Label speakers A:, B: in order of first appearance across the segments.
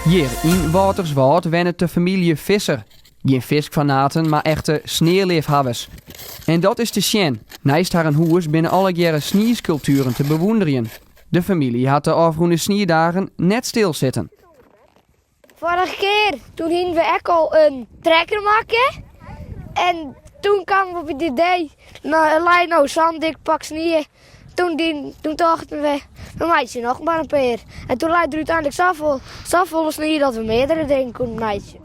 A: Hjir yn Wâlterswâld wennet de famylje Visser. Gjin fiskfanaten, mar echte snealeafhawwers. En dat is te sjen. Neist harren hûs binne allegearre snieskulptueren te bewûnderjen. De famylje hat de ôfrûne sniedagen net stilsitten.
B: Foarige kear toen hienen we ek al in trekker makke. En toen kamen we op it idee, no, der lei no sa'n dik pak snie. Toen, dien, toen tochten we, we meitsje noch mar in pear. En toen lei der úteinlik safolle, safolle snie dat we meardere dingen koenen meitsje.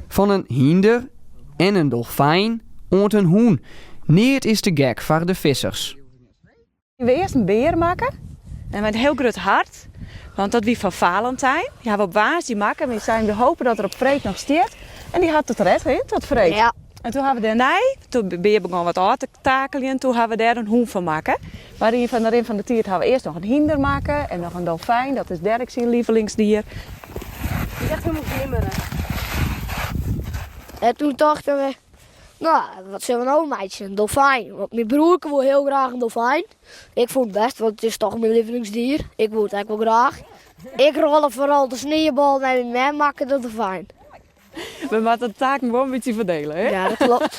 A: Fan in hynder en in dolfijn oant in hûn. Neat is te gek foar de Vissers.
C: We earst in bear makke en mei in hiel grut hart, want dat wie foar Valentijn. Dy ha we op woansdei makke en we seinen we hopen dat er op freed noch stiet. En dy hat it ret, hè, tot freed.
B: Ja.
C: En toen ha we dêrnei, toen de bear begûn wat ôf te takeljen, toen ha we dêr in hûn fan makke. Mar yn de rin fan de tiid ha we earst noch in hynder makke en noch in dolfijn, dat is Derek syn lievelingsdier.
D: Dy is echt hielendal glimmerich.
B: En toen tochten we, no, wat sille we no meitsje? In dolfijn. Want myn broerke woe hiel graach in dolfijn. Ik fûn it bêst, want it is toch myn lievelingsdier. Ik woe it ek wol graach. Ik rôle foaral de sniebal en myn mem makke de dolfijn.
C: We moatte de taken wol in bytsje ferdiele, hè?
B: Ja, dat kloppet.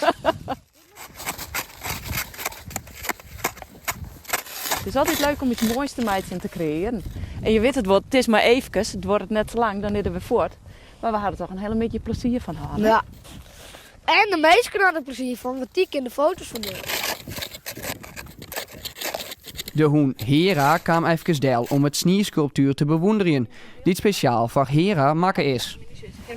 C: It is altyd leuk om iets moais te meitsjen en te kreëaren. En je witte it wol, it is mar eefkes, it duorret net te lang, dan is er wer fuort. Mar we ha der toch in hiele middei plezier fan hân.
B: Ja. En de minsken ha der plezier fan, want dy kinne de foto's fan nimme.
A: De hûn Hera kaam efkes del om it snieskulptuer te bewûnderjen, dy't spesjaal foar Hera makke is.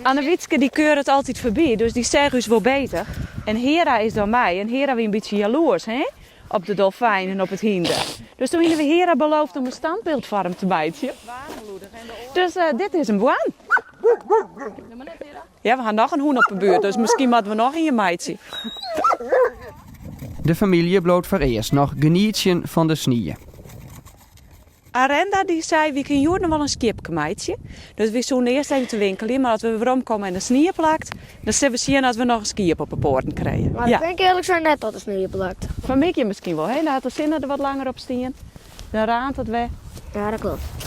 C: Anne-Wietske dy keuret altyd foarby, dus dy seach ús wol beter. En Hera is dan mei en Hera wie in bytsje jaloers hè, op de dolfijn en op it hynder. Dus toen hiene we Hera beloofd om in standbyld foar him te meitsjen. Dus dit is him woarn. Ja, we ha noch in hûn op de buert, dus miskien moatte we noch ien meitsje.
A: De famylje bliuwt foarearst noch genietsjen fan de snie.
C: Arenda dy sei, wy kinne hjoed noch wol in skiepke meitsje. Dus wy soene earst even te winkeljen, mar as we weromkomme en de snie plakt, dan sille we sjen oft we noch in skiep op 'e poaten krije.
B: Mar ik tink earlik sein net dat de snie plakt.
C: Fan 'e middei miskien wol, hè? Dan hat de sinne der wat langer op stien. Dan raant it wer.
B: Ja, dat kloppet.